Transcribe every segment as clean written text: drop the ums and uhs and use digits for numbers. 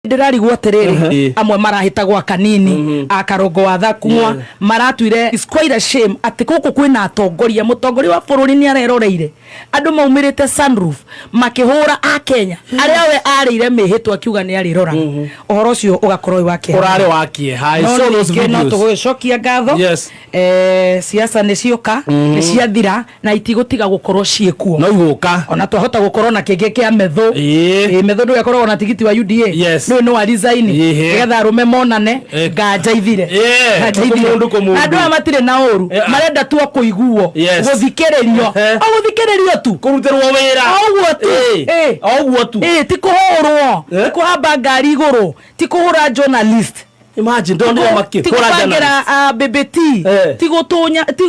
Ndĩrarigwo atĩrĩrĩ, amwe marahĩta gwa kanini a Karongo wa Thakung'wa maratuire it's quite a shame atĩ gũkũ kwĩna atongoria, mũtongoria wa bũrũri nĩ areroreire andũ maumĩrĩte sunroof makĩhũra a Kenya arĩa we arĩire mĩhĩtwa akiuga nĩ arĩroraga. Ũhoro ũcio ũgakorwo wĩ wa kĩeha. Ũrarĩ wa kĩeha. I No saw those ningĩ no videos. tũgũgĩcokia ngatho. Siasa nĩ cioka, nĩ ciathira na itigũtiga gũkorwo ciĩkuo. No igũka. Ona twahota gũkorwo na kĩngĩ kĩa metho. Ĩ, metho ndũĩ akoragwo na tigiti wa UDA. Nĩũĩ no arisaini nĩgetha arũme monane. Nganja ithire. Nganja ithire. Kũmũndũ, kũmũndũ. Andũ aya matirĩ na ũru. Marenda tu o kũiguo, gũthikĩrĩrio, o gũthikĩrĩrio tu. Kũrutĩrwo wĩra. O ũguo tu. O ũguo tu. Ĩ, ti kũhũrwo, ti kũhamba ngari igũrũ, ti kũhũra journalist. Imagine, ndonire makĩhũra Ti gũbangĩra journalist. BBT, ti gũtũnya, ti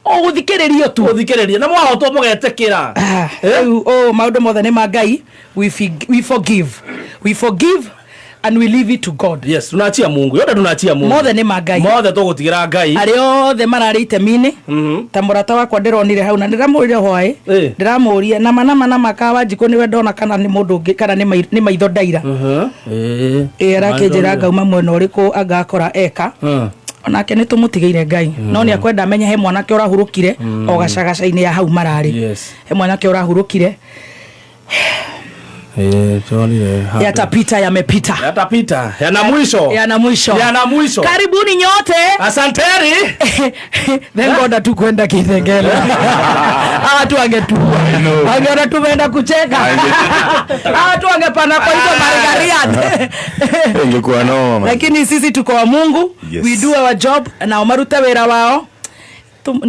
o gũthikĩrĩrio tu. Gũthikĩrĩria. Na mwahotwo mũgetĩkĩra. Ah, rĩu oh, maũndũ mothe nĩ ma Ngai. We forgive, we forgive and we leave it to God. Yes, tunaachia Mungu. Yote tunaachia Mungu. Mothe nĩ ma Ngai. Mothe tũgũtigĩra Ngai. Arĩa othe mararĩ itemi-inĩ, ta mũrata wakwa ndĩronire hau na ndĩramũrire hwaĩ, ndĩramũria nama nama nama ka Wanjikũ nĩwe ndona kana nĩ mũndũ ũngĩ kana nĩ maitho ndaira. Ĩ, arakĩnjĩra ngauma mwena ũrĩkũ angakora eka. Onake nĩ tũmũtigĩire Ngai, no nĩ akwenda amenye he mwanake ũrahurũkire o gacagaca-inĩ ya hau mararĩ. He mwanake ũrahurũkire. Tuonire handũ. Yatapita, yamepita. Yatapita. Yana mwisho. Yana mwisho. Yana mwisho. Karibuni nyote. Asanteni. Thank God hatukwenda Kithengela. Hawa tu wangetua. Wangeona tumeenda kucheka. Hawa tu wangepanda kwa hizo marigarian. Ingekuwa noma, man. Lakini sisi tuko wa Mungu. We do our job na marute wĩra wao.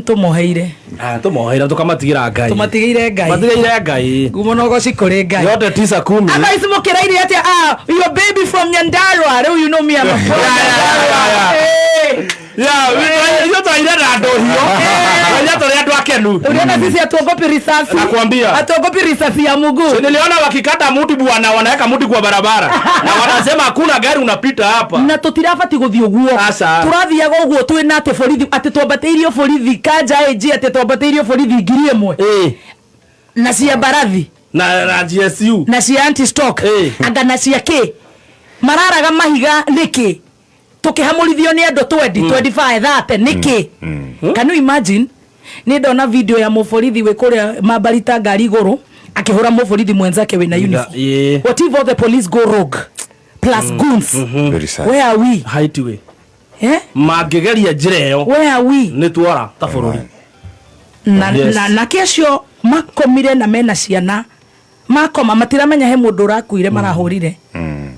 Tũmoheire. Ah, tũmoheire tũkamatigĩra Ngai. Tũmatigĩire Ngai. Matigĩire Ngai. Ngumo na ũgoci kũrĩ Ngai. Yote tisa kumi. Otherwise mũkĩraire atĩa? Ah, your baby from Nyandarua. Rĩu you know me, I'm a from Nyandarua. Hey. Yeah, ithuĩ twaire na ndũhiũ. Twaire tũrĩ andũ akenu. Uliona sisi hatuogopi risasi. Nakwambia. Hatuogopi risasi ya mguu. Si niliona wakikata mti bwana, wanaweka mti kwa barabara na wanasema hakuna gari unapita hapa. Na tũtirabati gũthiĩ ũguo. Aca. Tũrathiaga ũguo twĩna atĩ borithi, atĩ twambatĩirio borithi kanja AG, atĩ twambatĩirio borithi 1000. Na cia mbarathi. Na GSU. Na cia anti-stock. Anga na cia kĩ. Mararaga mahiga nĩkĩ? Tũkĩhamũrithio nĩ andũ 20, 25, 30, nĩkĩ? Can you imagine? Nĩ ndona video ya mũborithi wĩ kũrĩa mambarita ngari igũrũ akĩhũra mũborithi mwenzake wĩna uniform. What if all the police go rogue plus goons? Very sad. Where are we? Haitiwe. Eh? Mangĩgeria njĩra ĩyo. Where are we? Nĩ tuora ta bũrũri. Na, na nake acio makomire na mena ciana makoma matiramenya he mũndũ ũrakuire marahũrire.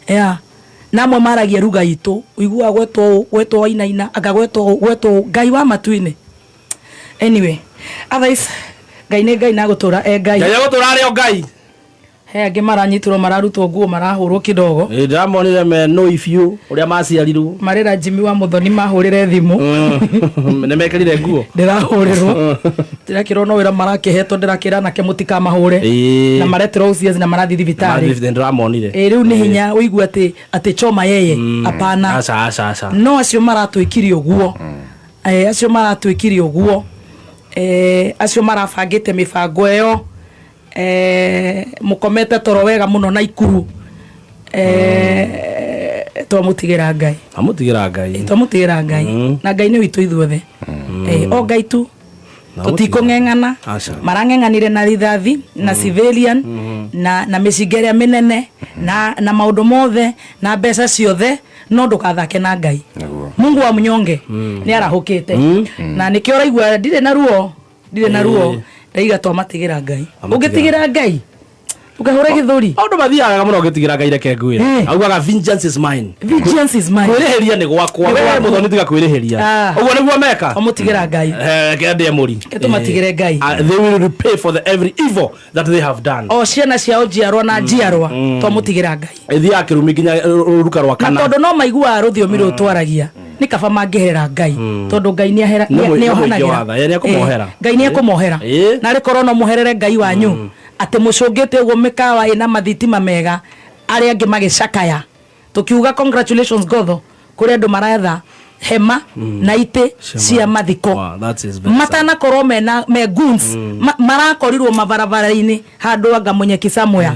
Yeah. Na amwe maragia ruga itũ, ũiguaga gwetwo ũũ, gwetwo wainaina, anga gwetwo ũũ, gwetwo ũũ, Ngai wa matu-inĩ. Anyway, otherwise Ngai nĩ Ngai na gũtũra e Ngai. Ngai agũtũra arĩ o Ngai. He angĩ maranyitirwo mararutwo nguo marahũrwo kidogo. Ĩ, ndĩramonire me nũi biũ ũrĩa maciarirwo. Marĩra Jimmy wa Mũthoni mahũrĩre thimũ. Nĩ mekĩrire nguo. Ndĩrahũrĩrwo. Ndĩrakĩrwo no wĩra marakĩhetwo, ndĩrakĩra anake mũtikamahũre. Na mareterwo OCS na marathiĩ thibitarĩ. Marathiĩ, ndĩramonire. Ĩ, rĩu nĩ hinya ũigue atĩ choma yeye. Hapana. Aca, aca, aca. No acio maratwĩkire ũguo. Acio maratwĩkire ũguo. Acio marabangĩte mĩbango ĩyo. Mũkomete toro wega mũno na ikuru. Twamũtigĩra Ngai. Twamũtigĩra Ngai. Twamũtigĩra Ngai. Na Ngai nĩ witũ ithuothe. O Ngai tu. Na Tũtikũng'eng'ana. Aca. Marang'eng'anire na rithathi, na civilian, na mĩcinga ĩrĩa mĩnene, na maũndũ mothe, na mbeca ciothe, no ndũkathake na Ngai. Nĩguo. Mungu wa mnyonge nĩ arahũkĩte. Na nĩkĩo ũraigua ndirĩ na ruo, ndirĩ na ruo. Ndaiga twamatigĩra Ngai. Twamatigĩra. Ũngĩtigĩra Ngai, ũkahũra gĩthũri. Maũndũ mathiaga wega mũno ũngĩtigĩra Ngai, reke ngwĩre. Augaga vengeance is mine. Vengeance is mine. Kwĩrĩhĩria nĩ gwakwa. Nĩ We gwaku. Mũthoni tiga kwĩrĩhĩria. Ũguo nĩguo meka. Twamũtigĩra Ngai. Reke ndĩe mũri. Reke tũmatigĩre Ngai. They will repay for the every evil that they have done. O ciana ciao njiarwa na njiarwa, twamũtigĩra Ngai. Ĩthiaga kĩrumi nginya rũruka rwa Na kana. tondũ no maiguaga rũthiomi rũrũ twaragia, nĩ kaba mangĩherera Ngai, tondũ Ngai nĩ ahera, Nĩ nĩ mũingĩ ohanagĩra. wa tha, nĩ ekũmohera. Ngai nĩ ekũmohera. Na arĩ korwo no mũherere Ngai wanyu, atĩ mũcũngĩte ũguo mĩkawa ĩna mathitima mega, arĩa angĩ magĩcakaya. Tũkiuga congratulations Gotho, kũrĩ andũ maretha hema na itĩ cia mathiko. Wow, that is very sad. Matanakorwo mena me goons, marakorirwo mabarabara-inĩ handũ anga mũnyeki somewhere.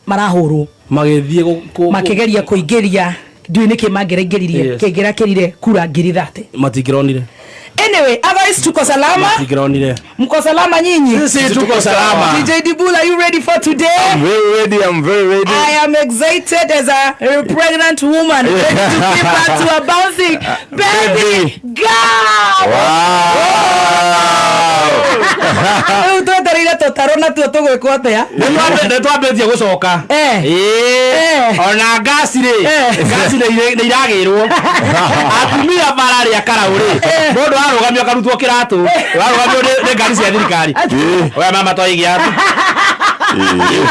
Marahũrwo. Magĩthiĩ Makĩgeria kũingĩria, ndiũĩ nĩkĩ mangĩraingĩririe. Kĩngĩrakĩrire kura 30,000. Matingĩronire. Anyway, otherwise tuko salama. Matingĩronire. Mko salama nyinyi? Sisi tuko salama. DJ Dibul, are you ready for today? I'm very ready. I'm very ready. I am excited as a pregnant woman ready to give birth to a bouncing baby Baby. girl. Rĩu twetereire tũtarũ natuo tũgwĩkwo atĩa? Nĩ twambĩtie gũcoka. Eh. Ĩĩ. Eh. Ona ngasi rĩ, Eh. ngasi nĩ iragĩrwo atumia bara rĩa karaũ rĩ, mũndũ arũgamio akarutwo kĩratũ, warũgamio nĩ ngari cia thirikari, we mama toigia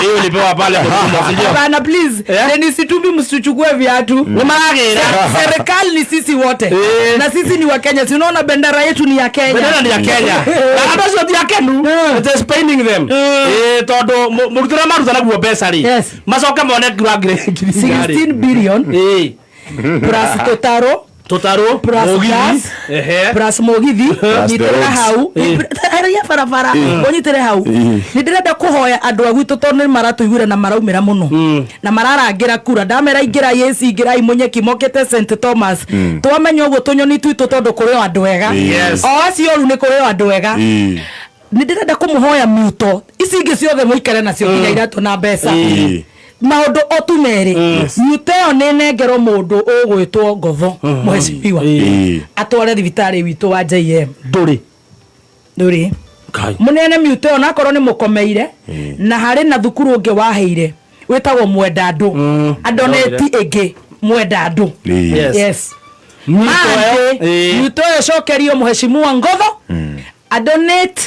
hiyo ulipewa pale kwa huduma, si ndio? Bana, please. Eh? Dennis Itumbi, msichukue viatu. Nĩ maragĩra. Serikali ni sisi wote. Eh. Na sisi ni wa Kenya. Si unaona bendera yetu ni ya Kenya. Bendera ni ya Kenya na andũ acio ti akenu. It is paining them. Eh, tondũ mũrutĩre maruta naguo mbeca rĩ, macoke mone kura ngiri 16 billion plus tũtarũ tũtarũ, plus mũgithi. gas, plus mũgithi. Plus the Nyitĩrĩra roads. hau harĩa barabara ũnyitĩre hau. Nĩ ndĩrenda kũhoya andũ a gwitũ tondũ nĩ maratũiguire na maraumĩra mũno na mararangĩra kura. Ndamera ingĩrai AC, ingĩrai mũnyeki mokĩte St Thomas. Twamenya ũguo tũnyoni twitũ tondũ kũrĩ o andũ ega. O acio oru, nĩ kũrĩ o andũ ega. Nĩ ndĩrenda kũmũhoya miuto ici ingĩ ciothe mũikare nacio nginya iratũ na mbeca. Maũndũ o tu merĩ, miuto ĩyo nĩ nengerwo mũndũ ũgwĩtwo Ngotho, mheshimiwa, atware thibitarĩ witũ wa JM. Ndũrĩ. Ndũrĩ. Kai. Mũneane miuto ĩyo nakorwo nĩ mũkomeire. Na harĩ na thukuru ũngĩ waheire wĩtagwo Mwendandũ, adoneti ĩngĩ Mwendandũ. Yes. Miuto ĩyo, Mangĩ miuto ĩyo ĩcokerio mheshimiwa Ngotho adonate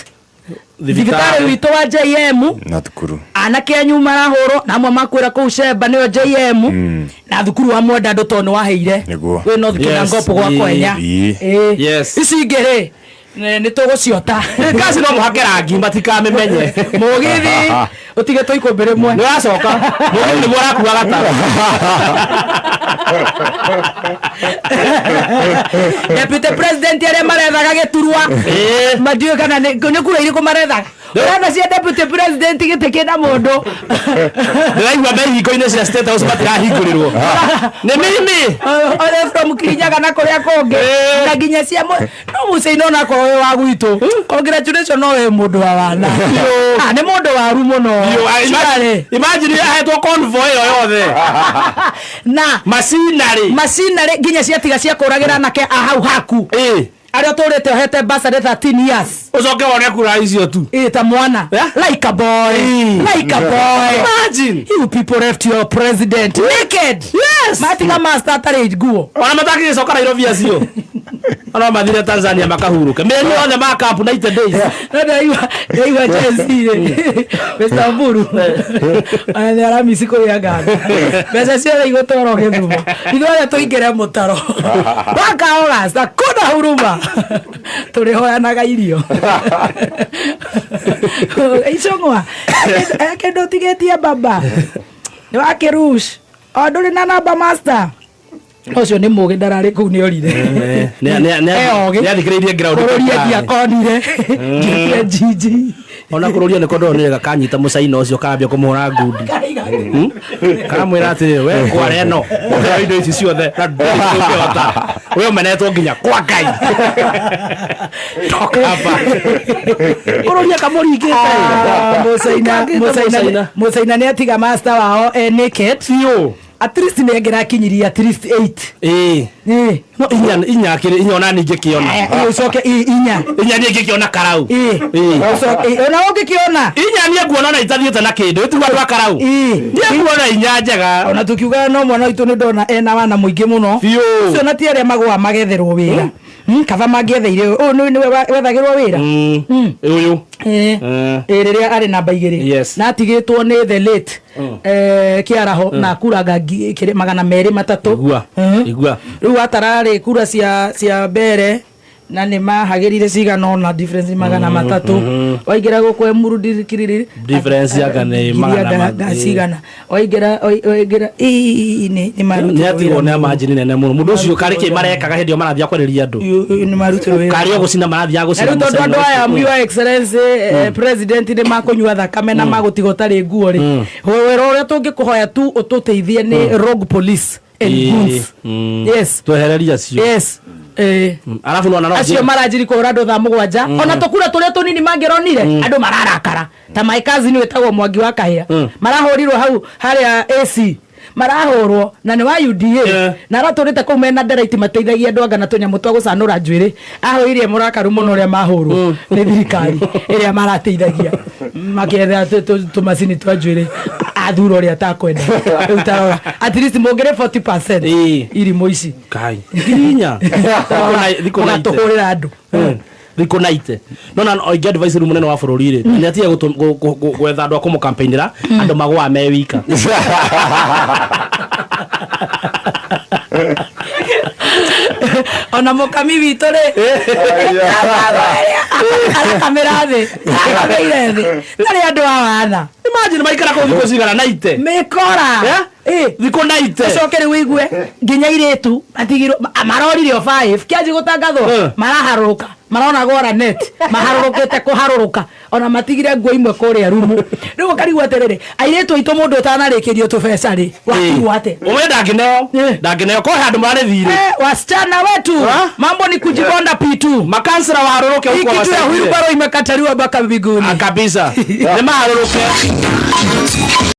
thibitarĩ witũ wa JM Na thukuru. Anake anyu marahũrwo na amwe makwĩra kũu cemba nĩyo JM na thukuru wa Mwendandũ tondũ nĩ waheire Nĩguo. wĩ North Kinangop gwa Kwenya. Ĩĩ. Ici ingĩ rĩ, nĩ tũgũciota. Ngasi no mũhake rangi matikamĩmenye. Mũgithi ũtige tũ ikũmbĩ rĩmwe. Nĩ wacoka mũgithi nĩguo ũrakua gatarũ. Deputy president arĩa marethaga gĩturwa, mandiũĩ kana nĩ kura irĩkũ marethaga. Ũrona cia deputy president gĩtĩ kĩna mũndũ. Ndĩraigua me ihingo-inĩ cia State House matirahingũrĩrwo nĩ mimi. Ore from Kirinyaga na kũrĩa kũngĩ na nginya cia no mũcĩinĩ onakorwo wĩ wa gwitũ, congratulation, no wĩ mũndũ wa wana. Ah, nĩ mũndũ waru mũno. Surely. Imagine ahetwo convoy ĩyo yothe Na macinarĩ. Macinarĩ nginya ciatiga cia kũragĩra anake a hau haku arĩa ũtũrĩte ũhete bursary 13 years. Ũcoke wone kura icio tu. Ĩ ta mwana. Yeah? Like a boy. Like a boy. Imagine. You people left your president naked. Yes. Matiga master atarĩ nguo. Ona matakĩgĩcoka Nairobi acio ona mathire Tanzania makahurũke mĩeri yothe ma camp 90 days. No ndaigua Gen Z rĩ, Mr. Mburu ona nĩ aramisi kũrĩa nganga mbeca ciothe igũtwarwo Gĩthumo, ithuothe tũingĩre mũtaro mwaka August, hakuna huruma, tũrĩhoyanaga irio. Icũng'wa kĩndũ ũtigĩtie baba nĩ wakĩrush o ndũrĩ na namba master ũcio nĩ mũgĩ ndararĩ kũu nĩ orire. Eh, ogĩ. Nĩ athikĩrĩirie ground. Kũrũria ndiakonire ngĩtie njinji. Ona kũrũria nĩko ndonire gakanyita mũcaina ũcio kambia kũmũhũra ngundi. Karamwĩra atĩrĩ, we kwara ĩno ũheo indo ici ciothe na ndũrĩ ũngĩhota, we ũmenetwo nginya kwa Ngai, toka hapa. Kũrũria kamũringĩte. Ah, Mũcaina Mũcaina nĩ atiga master wao e naked. Biũ. At least nĩ angĩrakinyirie at least 8. Ĩĩ. Ĩĩ. No inya inya akĩrĩ inya ona ningĩ kĩona. Ũcoke inya. Inya niĩ ngĩkĩona karau. Ĩĩ. Ĩĩ. Ũcoke ona ũngĩkĩona. Inya niĩ nguona ona itathiĩte na kĩndũ ĩtigwo andũ a karau. Ĩĩ. Niĩ nguona inya njega. Ona tukiugaga no mwana witũ nĩ ndona ena wana mũingĩ mũno. Biũ. Ũcio na ti arĩa magũa magetherwo wĩra. Kaba mangĩetheire ũyũ nĩwe wethagĩrwo wĩra. Ũyũ. Ĩĩ. Ĩĩ, rĩrĩa arĩ namba 2. Na atigĩtwo nĩ the late Kĩaraho na kuranga 230. Igua. Igua. Rĩu atararĩ kura cia mbere Na nĩ mahagĩrire cigana ũna difference 300. Waingĩra gũkũ Emuru kiriri. Difference anga nĩ magana cigana waingĩra waingĩra ii nĩ marutĩrwo. Nĩ atigwo nĩ amanjini nene mũno mũndũ ũcio. Karĩ kĩ marekaga hĩndĩ ĩyo marathiĩ kwarĩria andũ? Nĩ marutĩrwo wĩra. Karĩ o gũcina marathiaga Na gũcina. rĩu tondũ andũ aya, Your Excellency President, nĩ makũnyua thakame na magũtiga ũtarĩ nguo rĩ, wĩra ũrĩa tũngĩkũhoya tu ũtũteithie nĩ rogue police and goons. Yes. Twehereria acio. Yes. Arabu nona no Acio maranjiri kũhũra andũ thaa 7, ona tũkura tũrĩa tũnini mangĩronire andũ mararakara. Ta my cousin wĩtagwo Mwangi wa Kahĩa, marahũrirwo hau harĩa AC marahũrwo na nĩ wa UDA, na aratũrĩte kũu mena nderaiti mateithagia andũ anga na tũnyamũ twa gũcanũra njuĩrĩ. Ahũirie mũrakaru mũno ũrĩa mahũrwo nĩ thirikari ĩrĩa marateithagia makĩetha tũmacini twa njuĩrĩ, athura ũrĩa atakwenda. Rĩu tarora, at least mũngĩrĩ 40% irimũ ici. Kai 4,000 thikũ naite. Mũgatũhũrĩra andũ. Thikũ naite nona ingĩ advice rĩu mũnene wa bũrũri rĩ, nĩ atige gwetha andũ a kũmũcampaignĩra, andũ magũa me wika. Ona mũkami witũ rĩ, arakamĩra thĩ, arakamĩire thĩ tarĩ andũ awana. Imagine maikara kũu thikũ cigana naite. Mĩkora. Thikũ naite. Ũcoke rĩu wĩigue nginya irĩtu matigirwo marorire o 5 kĩanji gũtangathwo. Maraharũrũka, marona gwara net maharũrũkĩte kũharũrũka, ona matigire nguo imwe kũrĩa rumu. Rĩu ũkarigwo atĩrĩrĩ, airĩtu aitũ, mũndũ ũtanarĩkĩrio tũbeca rĩ, watigwo atĩ? Ũmenye ndangĩneo. Ndangĩneo ko handũ marĩ thirĩ. Wasichana wetu, mambo ni kujibonda P2. Makansela waharũrũke Hii huko kitu ya wasaidie. wheelbarrow imekataliwa mpaka mbinguni. Ah, kabisa nĩ maharũrũke.